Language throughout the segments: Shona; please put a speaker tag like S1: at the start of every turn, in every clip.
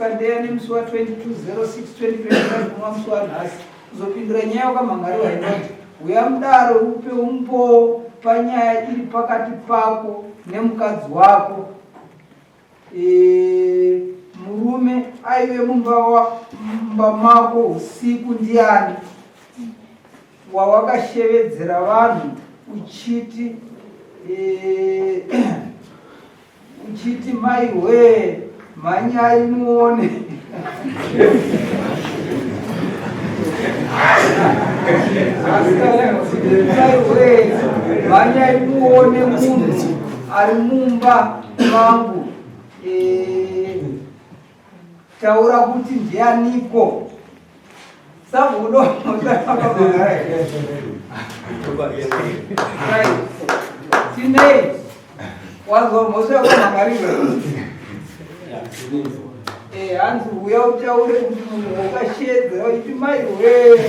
S1: Kandeya nemusi wa 22/06/2025 unova musi wanhasi kuzopindura nyaya wakamhan'ariwa inoti huya mudaro upe umbowo panyaya iri pakati pako nemukadzi wako. E, murume aive mumba mumba mako usiku ndiani wawakashevedzera vanhu uchiti e, uchiti mai wee mhanyai muone mai wee mhanyai muone munhu ari mumba mangu e, taura kuti ndianiko Tinei wazwa mhosva yakamhangarirwa eh, hanzi uya utaure kuti munhu wakashedzera uchiti mai wee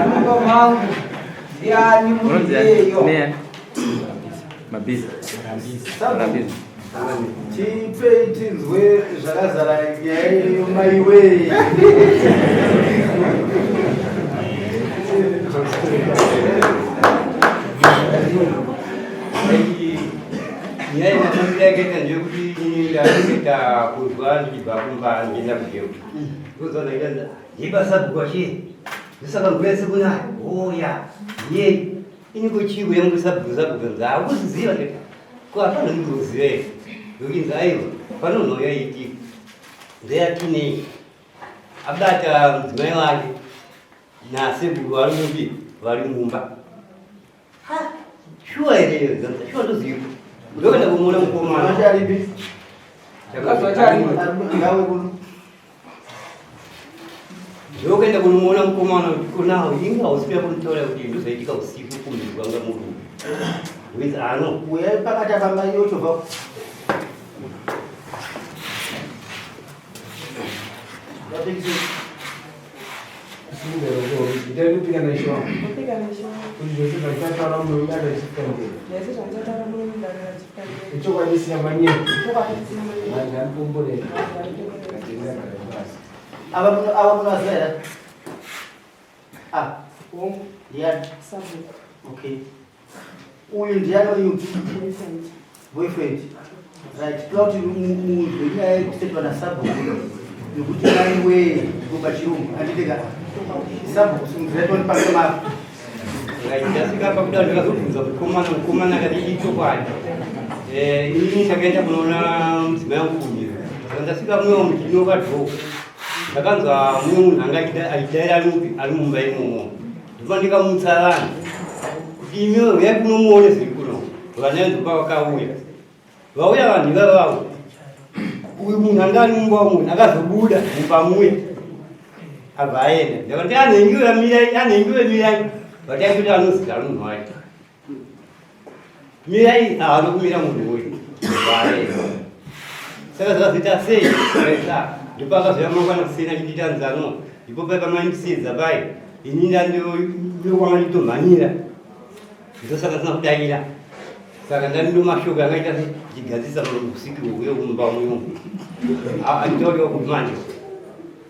S1: mumba mangu ndiani munhu iyeyo
S2: Mabhiza.
S3: Mabhiza. Tipei tinzwe zvakazara nyaya iyoyo maiwee.
S4: Nyaya inofambira yakaita ndeyekuti inini ndakaita kunzwa ndichibva kumba ndichienda kujeu. Ndozwa ndaita yebasa bhukwashe. Ndosaka mvura yese kunaya. Oya. Ye. Ini ko chii kuya muri sabhuku sabhuku nzi hakuziziva ndika. Ko hapana ndikuziva here? Ndokinzi aiwa pano nhau yaitika. Ndeyatinei. Abata mudzimai wake nasekuru vari mupi vari mumba. Ha, shuwa here iyo zanza shuwa ndoziva. Ndokuenda kumuona mukomana.
S3: Acharipi?
S1: Mukadzi wacho aripi?
S3: Ngawe kuno.
S4: Ndokuenda kunomuona mukomana kuti konawo inga hausi kuya kunitaura kuti ndozvaitika usiku kumbi kwanga murume. With ano.
S3: Uya pakati apa mai yochobva.
S5: Ndinopika naishe wangu.
S6: Ndinopika naishe wangu.
S5: Kuti zvose zvandichataura muno mudare rechifambiro.
S6: Zvese zvandichataura muno mudare rechifambiro.
S5: Ichokwadi isina manyepo.
S6: Ichokwadi isina manyepo.
S5: Vanhu vanokomborera. Ngatenda gara pasi.
S3: Ava muno ava munovaziva here? Ah,
S6: Hongu.
S3: ndiani?
S6: Sabhuku.
S3: Okay. Uyu ndiani uyu?
S6: Boyfriend.
S3: Boyfriend. Right. Toda kuti munzwe nyaya yekusetwa nasabhuku nekuti mai wee pachirungu anditeka sabhuku simudzira toni pamwe mako.
S4: Ndasvika pakuda ndakazobvunza mukomana mukomana akati ichokwadi. Eh, inini ndakaenda kunoona mudzimai wangu kumira. Saka ndasvika mumwe mudhini wekadhoo. Ndakanzwa mumwe munhu anga achidaira ari mupi ari mumba imomo. Ndobva ndikamutsa vanhu kuti imi huyai kuno muone zviri kuno. Vana ndopa vakauya. Vauya vanhu ivavavo. Uyu munhu anga ari mumba munhu akazobuda mumba muya. Abva aenda. Ndakati anhengiwe mirai, anhengiwe mirai. But aikuti anozigara munhu wacho. Mirai haana kumira munhu uyu. Saka zvakazoita sei? Kaisa ndipo akazouya mangwana kuseni achindiita nzano. Ndipo pai pamaindisedza pai. Ini ndandokwanga nditomhanyira. Ndosaka ndisina kudaira. Saka ndanindo mashoko angaita sei ndichigadzirisa usiku uyo mumba muno. Anditauriwa kumanje.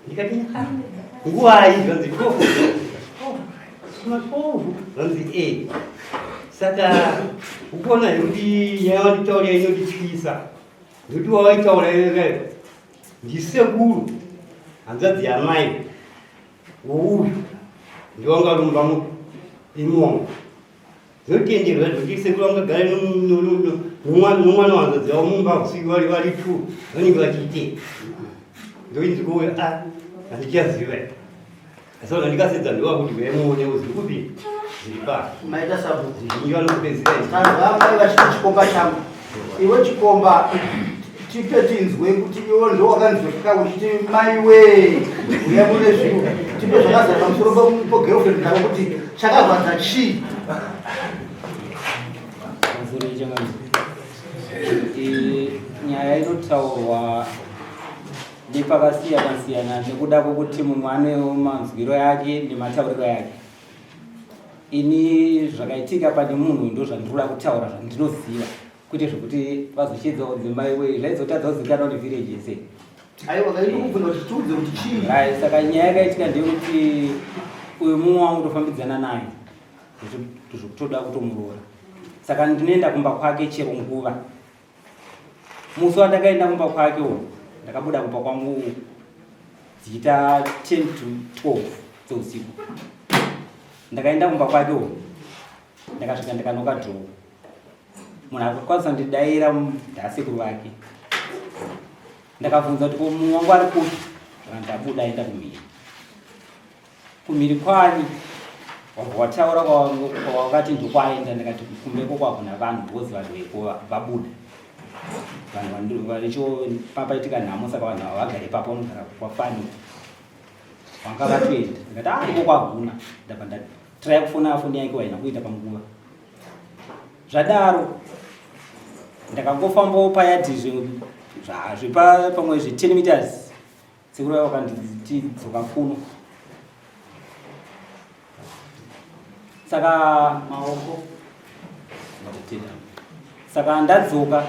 S4: Ndikati nguvai zvanzi 12. Zvanzi e saka ukuona here kuti nyaya wanditaurira inondityisa nekuti wawaitaura iyoyo ndisekuru hanzvadzi yamai wouyu ndiwanga uri mumba imomo Zvinotenderwa zvekuti sekuru vangagare nomwana wanzodzi wavo mumba usiku vari vari two vanenge vachiitei ndoinzi kuuya a handichaziva asi vanhu ndikasedza ndova kuti uyai muone zviri kupi zviri pa
S3: maita sabhuku
S4: zvinji vanokupedzera
S3: vanhu vamai vachiti chikomba changu iwe chikomba tipe tinzwe kuti iwe ndo wakanzweka uchiti maiwe uya mune zviro tipe zvakazara pamusoro pogirlfriend nako kuti chakarwadza chii
S7: nyaya inotaurwa nepakasiyana siyana nekuda kwokuti mumwe anewo manzwiro yake nematauriro yake ini zvakaitika pane munhu ndozvandinoda kutaura zvandinoziva kwete zvekuti vazochiedza kunzi maiwe zvaizotadza kuzivikanwa nevillage yese.
S3: Aiwa, kaindikubvunza kuti tiudze kuti chii.
S7: Right, saka nyaya yakaitika ndeyekuti uyu mumwe wangu tofambidzana naye zvekutoda kutomuroora, saka ndinoenda kumba kwake chero nguva. Musi wandakaenda kumba kwake uyu, ndakabuda kumba kwangu dzichiita 10 to 12 dzeusiku. Ndakaenda kumba kwake uyu, ndakasvika ndikanoka dhoo, munhu akakwanisa ndidaira ndasekuru vake. Ndakabvunza kuti ko mumwe wangu ari kupi? Zvakanzi abuda aenda kumhiri. Kumhiri kwani? Wabva wataura kwawakati ndokwaenda. Ndakati kumbeko kwakuna vanhu because vanhu veko vabuda, vanhu varicho papaitika nhamo, saka vanhu havagare ipapo, vanogara kwafani vanga vatoenda. Ndikati ah, iko kwaguna. Ndabva ndatraya kufona, foni yake waina kuita panguva. Zvadaro ndakangofambawo payadhi zvepa pamwe zve 10 meters, sekuru vavo vakanditi dzoka kuno. Saka
S1: maoko
S7: ndatenda. Saka ndadzoka,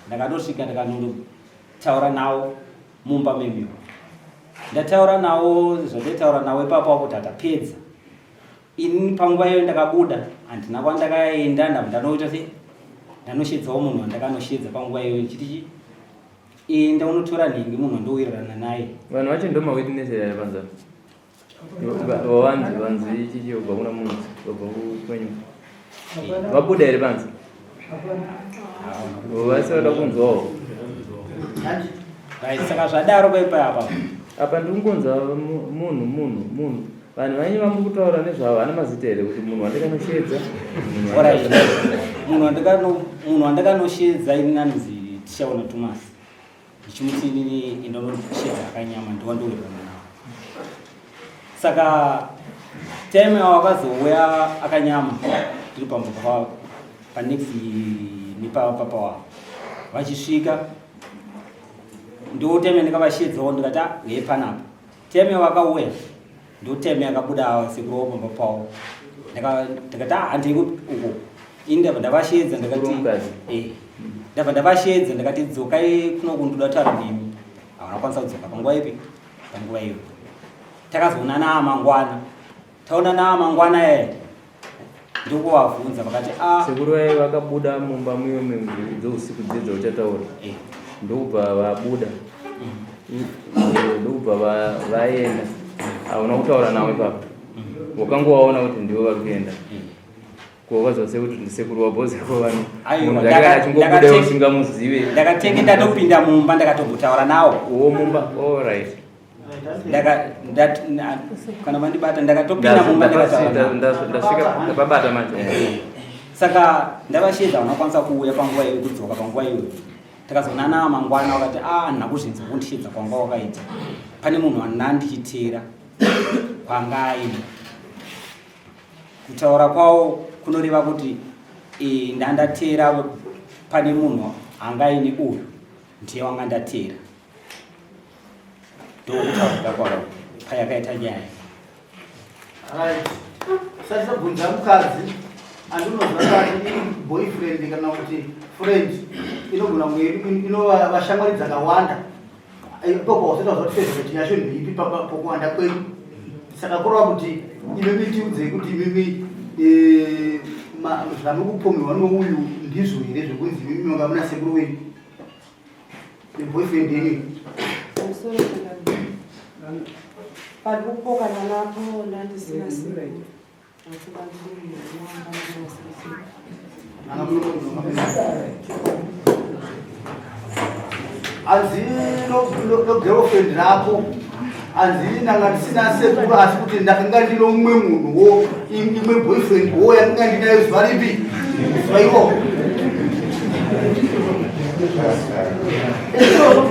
S7: ndakatosvika ndikanotaura nawo mumba memiwo. Ndataura nawo zvandaitaura nawo ipapo apo tatapedza. Ini panguva iyoyo ndakabuda, handina kwandakaenda. Ndabva ndanoita se ndanoshedzawo munhu wandakanoshedza panguva iyoyo ndichiti chi enda unotora nhingi, munhu wandowirirana naye.
S2: Vanhu vacho ndo mawitness here panza vavanzi vanzi chichi ubva kuna munhu vabva kwenyu vabuda here panze vasi vada kunzwawo?
S7: Right, saka zvadaro paipa apa
S2: Apa ndikungonzwa munhu munhu munhu. Vanhu vanyu vamuri kutaura nezvavo vane mazita here, kuti munhu wandikanoshedza, munhu
S7: Alright. Munhu wandakanoshedza ini anonzi Tichaona Thomas. Ndichimuti inini indonoshedza akanyama, ndiwandowirirana nawo. Saka time awakazouya akanyama, tiri pamba panext nepapapa wavo vachisvika, ndo time yandakavashedzawo ndikati, "Ah, uyai panapa." Time wakauya ndo time yakabuda sekuru wavo pamba pavo. Ndakati, "Ah, handei uko." Ini ndabva ndavashedza ndakati
S2: Sekuru mukadzi?
S7: Eh, ndabva ndavashedza ndakati dzokai kuno kundoda kutaura nemi. Havana kwanisa kudzoka panguva ipi, panguva iyo. Takazoonana mangwana. Taonana mangwana aya, ndokuvabvunza, vakati a
S2: Sekuru vaye vakabuda mumba muyo dzeusiku dzedza uchataura?
S7: Eh.
S2: Ndokubva vabuda, ndokubva vaenda. Hauna kutaura navo ipapo, wakangovaona kuti ndivo vari kuenda? Ko wakazwa sekuti ndisekuru wabhozeko vanhu?
S7: Aiwa,
S2: Munhu zvake achingobuda usingamuzive.
S7: Ndakatenge ndatopinda mumba, ndakatombotaura nawo.
S2: Uwo mumba, alright.
S7: Kana mandibata, ndakatopinda mumba, ndakataura nawo.
S2: Ndasvika ndapabata manje.
S7: Saka ndavashedza, vanakwanisa kuuya panguva iyo, kudzoka panguva iyoyo. Takazoonana mangwana, vakati a handina kuzvinzwa kundishedza kwanga wakaita, pane munhu wanda ndichiteera kwanga aine. Kutaura kwavo kunoreva kuti ndandateera pane munhu anga aine uyu, ndiye wanga ndateera. Ndokutaurika kwavo payakaita nyaya.
S3: Right. Sati tabvunza mukadzi, andinoziva kuti boyfriend kana kuti friend inogona kunge inova vashamwari dzakawanda. Ipapo wazoita kuti favorite yacho ndeipi pokuwanda kwenyu? Saka kureva kuti imimi, tiudzei kuti imimi zvamukupomerwa nouyu ndizvo here, zvekunzi imimi manga muna sekuru wenyu neboyfriend yenyu?
S6: Pamusoro pari kupokana napo, ndandisina sekuru, asi ndandiri munhu wanga ndisina sekuru.
S3: Hanzi nogirlfriend rako, hanzi ndanga ndisina sekuru, asi kuti ndakanga ndino mumwe munhuwo, imwe boyfriend wo yakanga ndinayo zuva ripi, zuva iroro. Izvozvo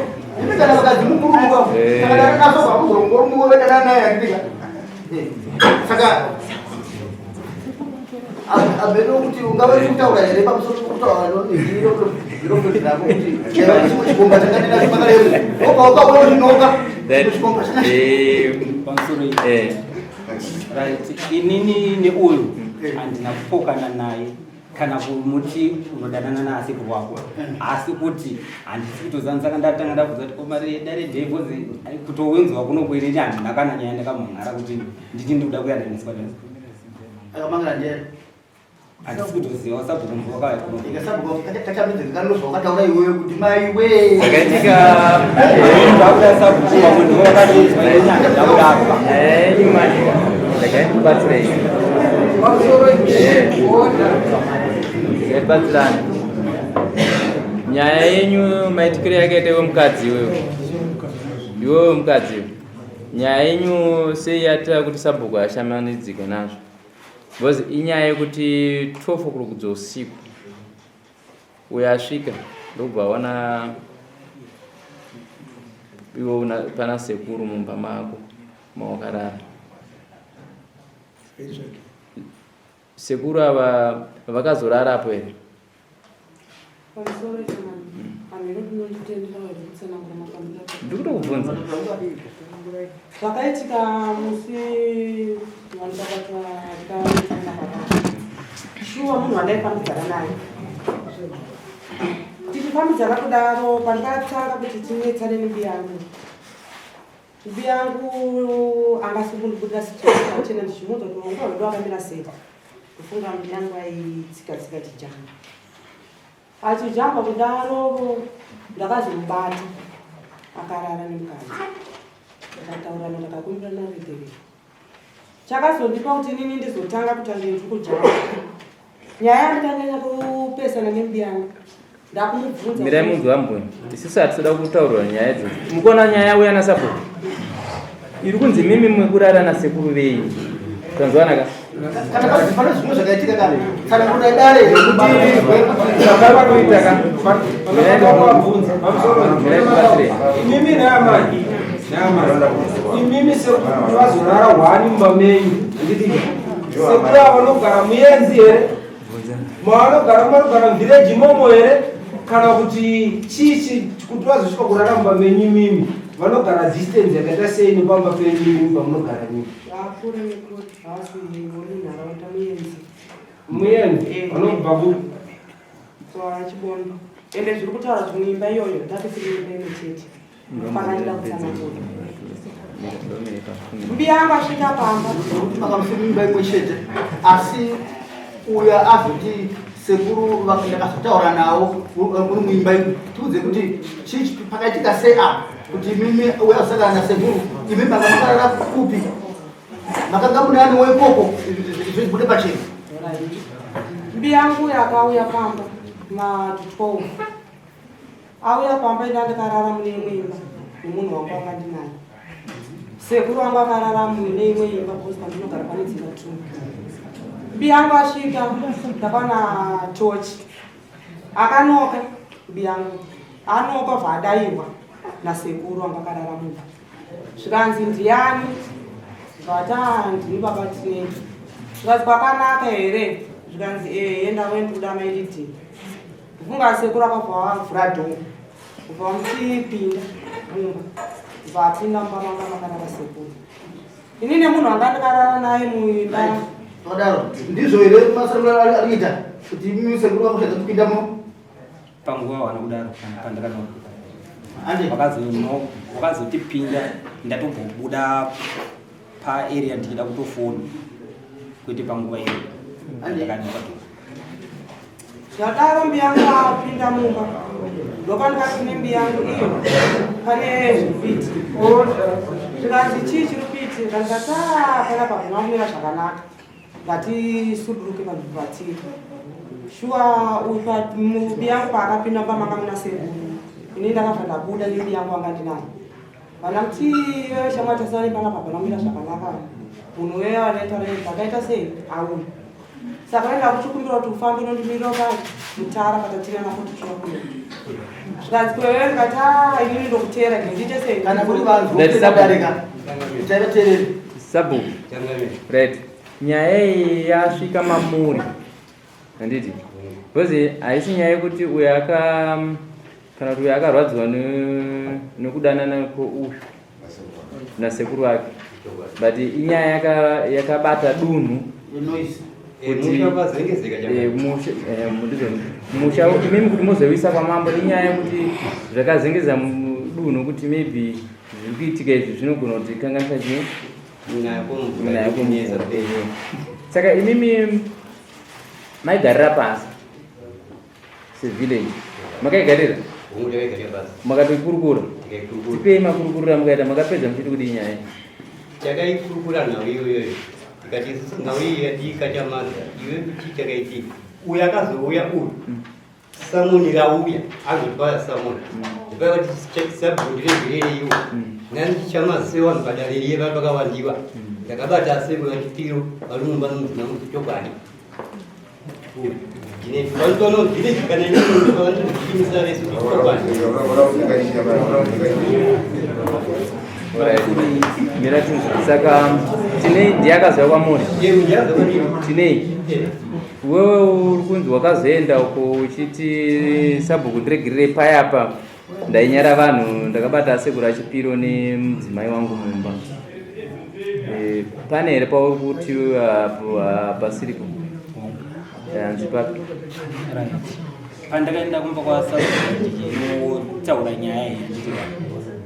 S3: imi kana vakadzi mukuruka, saka ndakakazobva kuzorongorumuwe vedana naye andika. Saka ameno kuti ungava kutaura here pamusoro pekutaura girlfriend rako kuti chaiva chimwe chikomba chakandinacho makarero oka ukauya uchinoka chikomba chinacho?
S7: Pamusoro iyi. Right, inini neuyu handina kupokana naye. kana kumuti unodanana naasekuru wako asi kuti handisi kutozanisa saka ndatanga ndabvunza kuti komari dare dhevozi kutowinzwa kuno kuinini handina kana nyaya ndakamhan'ara kuti nditi ndikuda kuyananiswa
S3: Akamangara ndiye.
S7: Handisi kutoziva sabhuku mvua wakauya kuno.
S3: Inga sabhuku kachamidze kanozwa wakataura iwewe kuti maiwe.
S2: Zvakaitika
S7: Ndakuda sabhuku vamwe ndivo vakatoinzwa inini handina kudaro.
S2: Nyaya yenyu manje regai ndikubatsirei.
S1: Pamusoro order.
S2: Regai tibatsirane. Nyaya yenyu maitikiro yakaita iwe mukadzi iwewe. Iwewe mukadzi iwe. Nyaya yenyu sei yatira kuti sabhuku ashamanidzike nazvo? Because inyaya yekuti 12 o'clock dzeusiku uyo asvika ndokubva aona iwe pana sekuru mumba mako mawakarara. Sekuru ava vakazorarapo here?
S6: Pamusoro chanani. Hameno kunonditendera here kutsanangura mafambiro acho.
S2: Ndiri kutokubvunza.
S6: Zvakaitika musi wandakabatwa ndikaonekana nababa. Shuwa munhu wandaifambidzana naye. Tichifambidzana kudaro pandakatanga kuti tinetsane nembi yangu. Mbi yangu angasungundibudira sichena ndichimuudza kuti wangu wedu akamira sei. Kufunga mbi yangu aitsika tsika chijamba. Achijamba kudaro ndakazomubata akarara nemukadzi. Ndakataurana ndakakumbirana regerero. Chakazondipa kuti inini ndizotanga kutange ndiri kujamba. Nyaya yandikanyanya kupesana nembi yangu ndakumubvunza.
S2: Mirai munzwe ambuya. Isusu hatitoda kutaurirwa nyaya idzodzo. Mukuona nyaya yauya nasabhuku iri kunzi mimi mwekurara nasekuru venyu. Tanzwana ka?
S3: Kana pane zvimwe zvakaitika kare. Tsanangura dare
S2: kuti zvakava kuita ka. Mirai
S5: ndibvunze.
S2: Mirai ndibatsire.
S5: Imimi naamai. Naamai. Imimi sekuru vazorara hwani mumba menyu. Handiti sekuru ava vanogara muyenzi here? Mavanogara vanogara muvhireji imomo here? Kana kuti chii kuti vazosvika kurara mumba menyu imimi vanogara distance yakaita sei nepamba penyu imimi pamunogara nyika?
S6: Vakure nekure havasi vomunharaunda muyenzi.
S5: Muyenzi vanobva kupi?
S6: Kwachibondo. Ende zviri kutaura kuti muimba iyoyo tatisiri imba imwe chete. Pakandida kutsanangura. Mbiya yangu asvika pamba.
S3: Nokuti makamusiri imba imwe chete asi uya azoti sekuru ndakazotaura nawo uri muimba imwe tiudze kuti chii pakaitika sei apa kuti imimi uya azosangana nasekuru imi manga makarara kupi makanga mune ani weikoko zvibude pachena.
S6: Mbiya yangu yakauya pamba ma 12. Auya pamba ina ndikarara mune imwe imba nemunhu wangu anga ndinaye. Sekuru wangu akarara mune imwe imba because pandinogara pane dzimba two. Mbiyangu asvika ndakaona tochi. Akanoka mbiyangu. Anoka bva adairwa nasekuru wangu akarara mumba. Zvikanzi ndiyani? Ndikati ah ndini baba Tinei. Zvikanzi kwakanaka here? Zvikanzi ehe ndave ndikuda mai Lydia. Kufunga sekuru akabva vavhura door kubva vamuti pinda mumba bva apinda mumba manga makarara sekuru. Ini nemunhu anga ndikarara naye muimba.
S3: Zvakadaro ndizvo here masekuru ari kuita kuti imi sekuru vakushadza kupinda muno?
S7: Panguva wana kudaro pandakanoka.
S3: Ande.
S7: Wakazotipinda ndatombobuda paarea ndichida kutofona kwete panguva iyo ndakanoka door.
S6: Zvadaro mbiyangu apinda mumba ndopandikati kune mbiyangu iyo pane zviri kuitika. Zvikanzi chii chiri kuitika ndikati ah panapa hazvina kumira zvakanaka ngatisuduruke panzvimbo patiri. Shuwa mbiyangu paakapinda mumba manga muna sekuru ini ndakabva ndabuda nembiyangu anga ndinaye. Vana kuti iwewe shamwari tasara panapa hapana kumira zvakanaka munhu uye wanaita zvakaita sei auya. Saka vaenda kuchikumbira kuti ufambe unondimirira pa mutara patatirana napo tichiuya kuno. Zvikanzi kwewewe ndikati ah inini ndokuteera ndiite sei?
S3: Kana kuri vanhu
S2: That's
S3: vokudarika taivateereri.
S2: Sabhuku. Right. Nyaya iyi yasvika mamuri. Handiti? Because haisi nyaya yekuti uyo aka kana kuti uyo akarwadziwa nekudanana kweuyu nasekuru vake. But inyaya yakabata dunhu.
S3: Noise.
S4: Musha wazengezeka
S2: eh, musha eh, musha imimi kuti muzoisa kwamambo inyaya yekuti zvakazengeza dunhu kuti maybe zviri kuitika izvi zvinogona kuti kanganisa chii kunaya kwemvura. Saka imimi maigarira pasi sevillage makaigarira makatoikurukura tipei makurukurira mukaita makapedza muchiti kudii nyaya
S4: takaikurukura nhau iyoyoyo tikati isusu nhau iyi yadii kachamaza iwe chii chakaitika uyu akazouya uyu mm. Samoni rauya azotwaya samoni ndipaya kuti sabhundiregerereiwo mm. nani chichamazisewa vanhu padare riye vari vakawandiwa mm. ndakabata aseko yachipiro vari mumba nomudzina muti chokwadi
S2: Saka tinei ndiye akazouya kwamuri tinei Wewe uri kunzi wakazoenda uko uchiti sabhuku ndiregerere paya apa ndainyara vanhu ndakabata asekuru achipiro nemudzimai wangu mumba e, pane here pauri kuti pasiripo hanzi papi
S7: pandakaenda kumba kwasabhuku ndichinotaura nyaya iyi nditi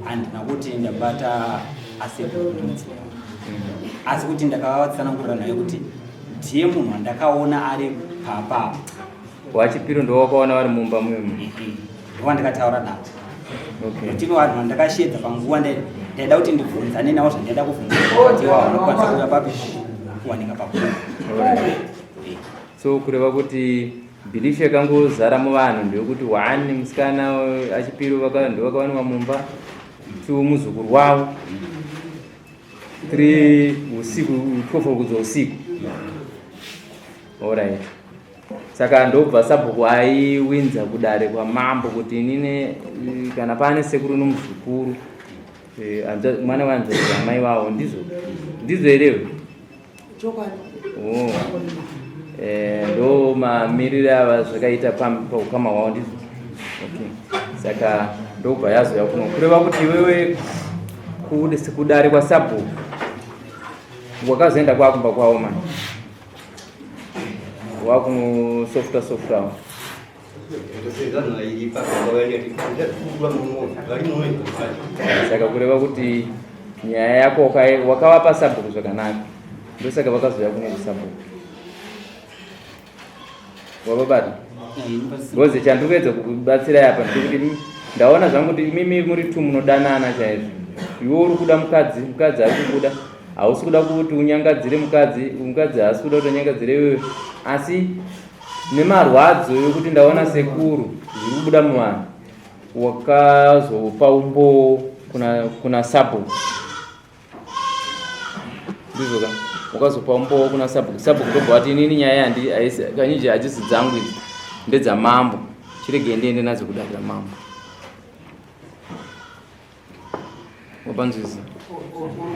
S7: handina kuti ndabata asekuru nemudzimai asi kuti ndakavatsanangurira naye kuti Ndiye munhu wandakaona ari papa.
S2: Wachipiro ndowakaona vari mumba mumu.
S7: Ndowandakataura navo. Okay. Ndino vanhu vandakashedza panguva ndaida kuti ndibvunzane navo zvandaida kubvunza. Kuti vanokwanisa kuuya papi kuwanika pakuva.
S2: So kureva kuti belief yakangozara muvanhu ndeyekuti one musikana achipiro ndovakawanikwa mumba, two muzukuru wavo. 3 usiku 12 kudzwa usiku orit saka ndobva sabhuku aiwinza kudare kwamambo kuti inine eh, kana pane sekuru nomuzukuru eh, mwana wehanzvadzi amai vavo ndizvo ndizvo here
S6: Chokwadi.
S2: Oh. Eh, ndo mamirire ava zvakaita paukama hwavo ndizvo. Okay. Saka ndobva yazouya kuno. Kureva kuti iwewe kudare kwasabhuku wakazoenda kwakumba kwavo mani wakunosofta softawo Saka kureva kuti nyaya yako wakavapa sabhuku zvakanaka, ndosaka vakazouya kuno kusabhuku wavabata because chandiri kuedza kukubatsirai apa ndechekuti ndaona zvangu kuti imimi muri two munodanana chaizvo iwe uri kuda mukadzi mukadzi ari kukuda hausi kuda kuti unyangadzire mukadzi mukadzi haasi kuda kuti anyangadzire iwewe asi Nemarwadzo ekuti ndaona sekuru zviri kubuda muvanhu wakazopa umbowo kuna, kuna sabhuku ndizvo ka wakazopa umbowo kuna sabhuku sabhuku ndobva wati inini nyaya yandi kanyinji hadzisi dzangu idzi ndedzamambo chiregei ndiende nadzo kudare ramambo wapanzwisa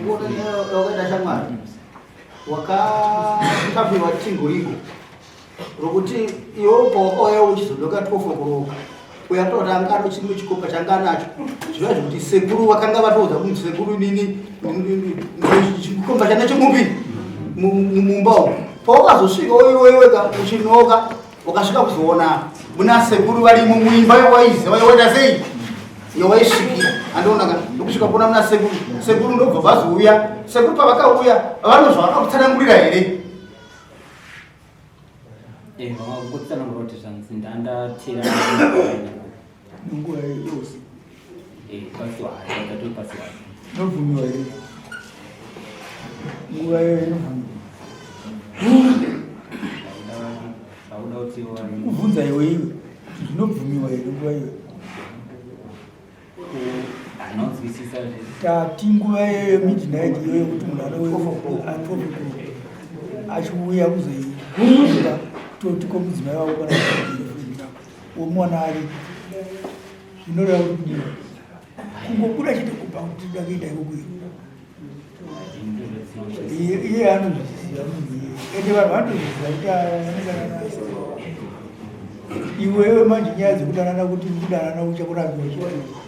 S3: wakaita shamwari wakakapiwa tingoringo rokuti iwe pawakauya uchizodoka twofokoroka uya toti anga ano chimwe chikopa changa anacho zviva zvekuti sekuru vakanga vatoudza kunzi sekuru inini chikomba chanacho mupi mumba umu pawakazosvika iweweka uchinoka Wakasvika kuzoona muna sekuru varimo muimba yawaiziva yawaita sei yawaisvikira andiona ka ndokusvika kuona muna sekuru sekuru ndobva vazouya sekuru pavakauya vano zvavakakutsanangurira here
S7: eh, vakakutsanangura kuti zvanzi ndandatera
S1: nguva yose
S7: eh, pasiwari
S1: inobvumiwa here nguva iyoyo inobvumiwa Kubvunza iwe iwe kuti zvinobvumiwa here nguva iyoyo. Tati nguva iyoyo midnight iyoyo kuti munhu anouya achiuya kuzoiba toti ko mudzimai wako kana womuwana ari zvinoreva kuti kudii kungobuda chete kubva kuti toda kuenda ikoko iyo iye anozviziva munhu iye ende vanhu vanotozviziva kuti anodanana iwewe manje nyaya dzekudanana kuti kudanana uchakurambiwa chete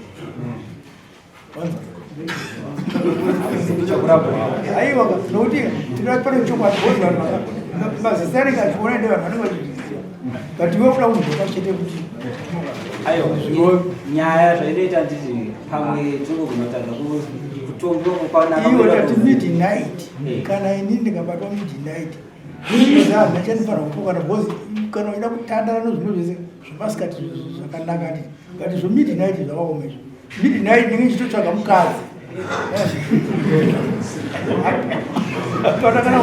S1: aiwa nokuti tinoda pane chokwadi bozi vanhu Mazisi anenge achiona ende vanhu vanenge vachizviziva. But iwe kuda kunzwa chete kuti
S7: Aiwa, nyaya zvainoita nditi pamwe tinogona kutadza kutongiwa kukwanaka.
S1: Iwe tati midnight. Kana ini ndikabatwa midnight. Izaa ndachandifanira kupokana because kana uchida kutandara nezvimwe zvese zvemasikati zvakanaka nditi. But zvemidnight zvakaoma izvo. Midnight ndinenge ndichitotsvaga mukadzi. Hapana kana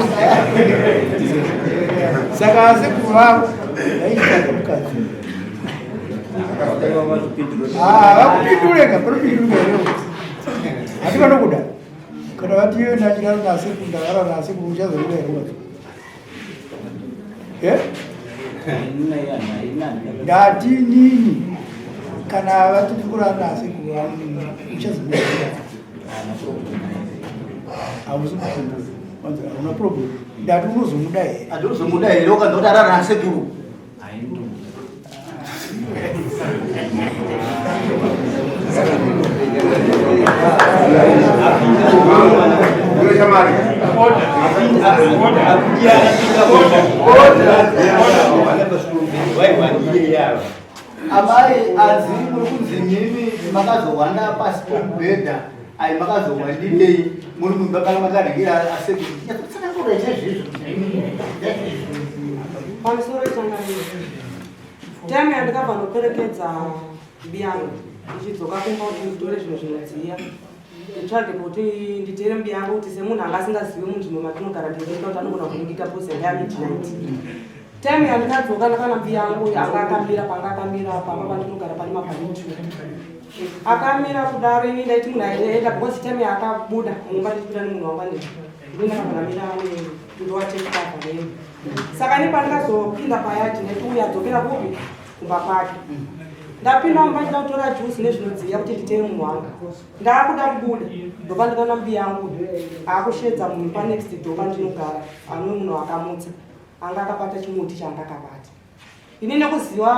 S1: saka asekuru vavo vaitsvaga mukadzi. Ah, vakupindure ka, panopindurika here? Hati vanokuda. Kana vati iwe ndachirara nasekuru ndarara nasekuru uchazokuda here wacho? Eh? Ndati nini kana vati ndikurara nasekuru vangu uchazokuda. Hausi kupindura. Wanzi hauna problem. Ndati unozomuda here?
S3: Ati unozomuda here ukanzi kuti arara nasekuru? Amai anzi muri kunzi mimi makazohwanda pasi pomubhedha ai makazohwandirei muri mumba kana makaringira asekuru nyatotsanangura chaizvoizvo
S6: Pamusoro changamire. Time yandakabva ndoperekedza mbiyangu ndichidzoka kumba kuti nditore zvinhu zvinodziya nditsvage kuti nditere mbiyangu kuti semunhu anga asingazive munzvimbo matinogara ndinoita kuti anogona kuringika pose yanga yamidnight. Time yandikadzoka ndakaona mbiyangu anga akamira panga akamira pamba pandinogara pane mabhanitri akamira kudaro ini ndaiti munhu aenda because time yaakabuda mumba ndichibuda nemunhu wangu ane ndini ndakabva ndamira ndowatekava Saka ini pandakazopinda payadhi ndaiti uyu adzokera kupi kumba kwake. Ndapinda mumba ndida kutora juice nezvinodziya kuti nditeye munhu wangu. Ndaakuda kubuda ndopandikaona mbiya yangu aakusheedza munhu panext door pandinogara anove munhu akamutsa anga akabata chimuti chaanga akabata. Ini nekuziva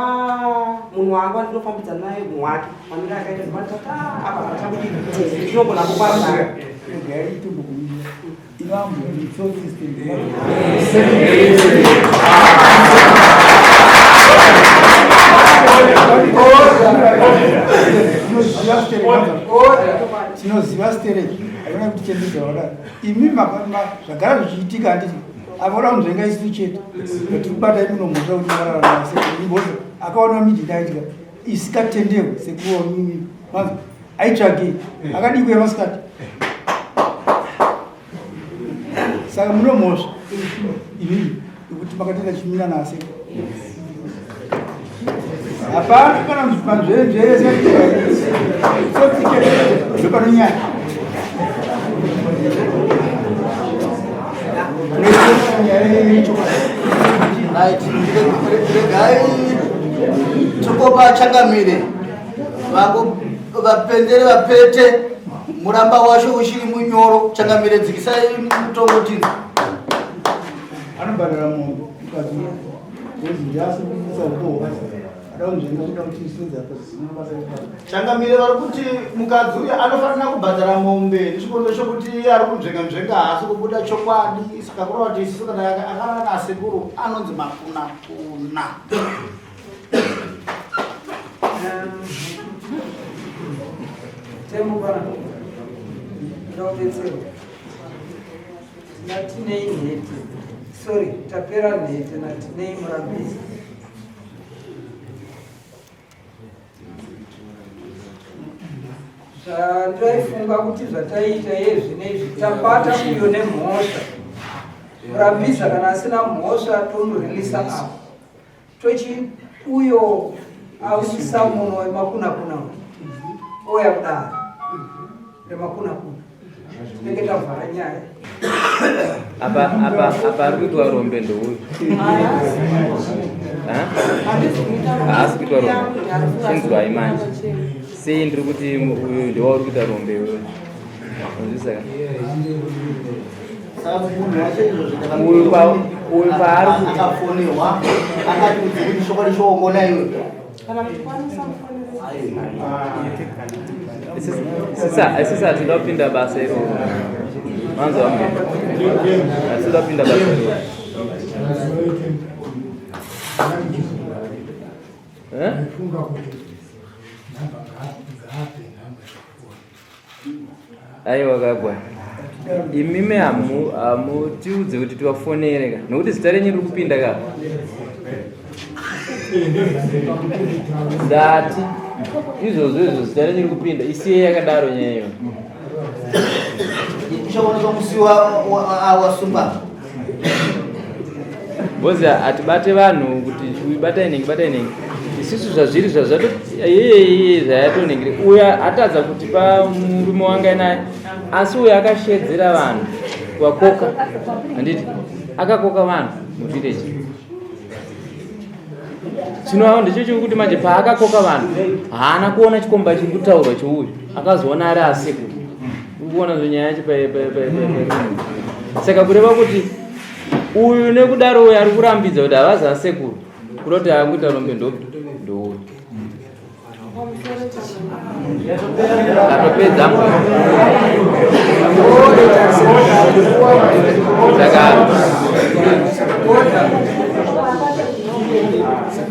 S6: munhu wangu wandinofambidza naye munhu wake mamira akaita ndopandikati ah, apa pachabudii ndinogona kukwarana.
S1: Tinoziva stereki haikona kuti chembedza wakadaro imi zvagara zvichiitika handiti akaona kunzvenga isu chete tiri kubata imi nomhosva kuti makararama sekuru akaona midinaitika isikatenderwe sekuru wamimi manzwa aitsvagei akadii kuya masikati saka muno mhosva imimi yekuti makatenda chimira nase hapana kana panzvenzvere sotsikeepanonyaya
S3: Right, regai tokopa changamire vako vapendere vapete muramba wacho uchiri munyoro changamire dzikisai mutongo tinzi
S1: anobhadhara munhu mukadzi wezi ndiasi kuisa ukohwa ada kunzvenga kuda kuti isedza pasina basa ipapa
S3: changamire vari kuti mukadzi uyu anofanira kubhadhara mombe nechikonzero chokuti iye ari kunzvenga nzvenga haasi kubuda chokwadi saka kureva kuti isusu kana akarara nasekuru anonzi makunakuna
S1: Tembo bana. Ndobetserwa. Natinei nhete. Sorry, tapera nhete natinei murambisi. Zvandaifunga kuti zvataiita iye zvinezvi tabata uyo nemhosva. Murambisa kana asina mhosva tomurilisa apo. Tochi uyo ausisa munhu wemakunakuna uyu ouya kudare remakunakuna tinenge tavhara nyaya
S2: apa apa apa ari kuitwa rombe ndouyu haasi kuitwa rombe chinzwai manje sei ndiri kuti uyu ndewauri kuita rombe iwewe uyu paari
S3: akafonerwa akati udziri chokwadi choongona iwe
S2: isisi hatida kupinda basa iroro manzwa mbe hatida kupinda basa iroro. Eh? Aiwa kagwa. Imimi hamutiudze kuti tivafonere ka nokuti zita renyu riri kupinda ka. Ndati izvozvo izvo zita renyu riri kupinda isiye yakadaro nyaya iyo.
S3: Uchaonekwa musi wasungwa.
S2: Bozi hatibate vanhu kuti uyu batai nhingi batai nhingi isusu zvazviri zvazvato iyeye zvayatoningire uya atadza kuti pa murume wanga naye asi uyo akashedzera vanhu kuvakoka handiti akakoka vanhu muvillage chino ndicho chekuti manje paakakoka vanhu haana kuona chikomba chiri kutaurwa cheuyu akazoona ari asekuru ukuona zvenyaya yacho saka kureva kuti uyu nekudaro uyu ari kurambidza kuti havazi asekuru kuda kuti akuita rombe ndouyu atopedza saka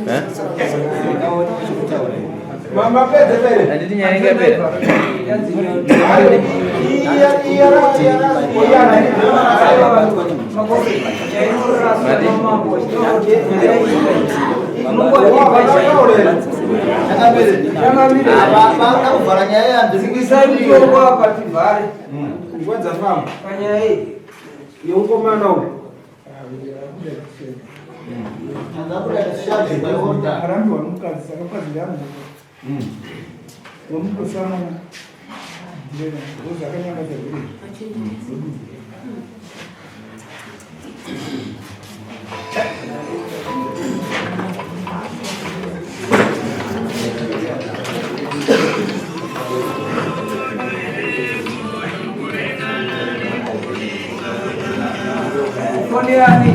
S2: eh? Handiti nyaya ingapera.
S1: Dzikisai mutongo apa tivhare.
S5: Nguva dzafamba.
S1: Panyaya iyi.
S5: Yemukomana uyu.
S8: Arambiwa nomukadzi saka mukadzi ndeamuka wamukosamana ngozi akanyangadza here.
S1: Foni yani.